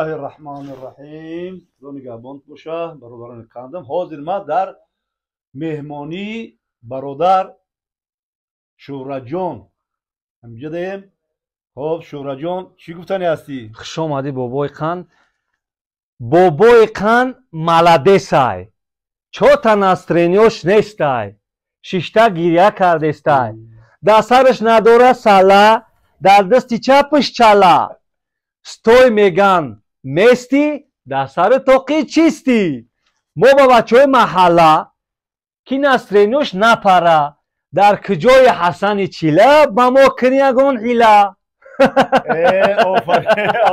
Раҳмони Раҳим. Худо нигаҳбон боша, бародарони қандам. Ҳозир ман дар меҳмонии бародар Шӯҳратҷон ҳаминҷа даем. Хоб, Шӯҳратҷон, чӣ гуфтанӣ ҳастӣ? Хуш омадӣ, бобои қанд. Бобои қанд маладесай, чота настроение ш нестай, шишта гиря кардестай, дар сараш надора сала, дар дасти чапаш чала. Стой меган, мести дар сари тоқи чистӣ. Мо ба бачаҳои маҳалла, ки настроение ш напара, дар куҷои Ҳасани Чила ба мо кун ягон ҳила.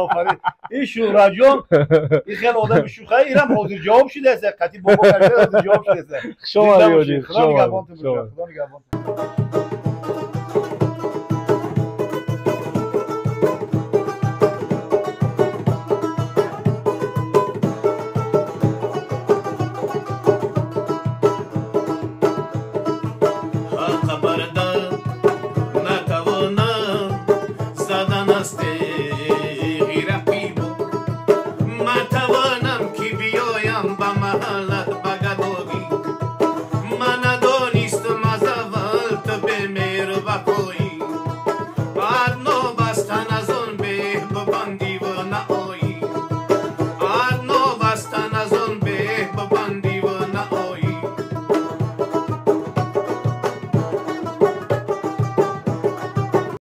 Офарин, ин Шӯҳратҷон, ин хеле одами шӯха, инам ҳозир ҷавоб шудааст, қати бобо ҳозир ҷавоб шудааст. Хуш омадӣ. Худо нигаҳбонтон бошад, Худо нигаҳбонтон.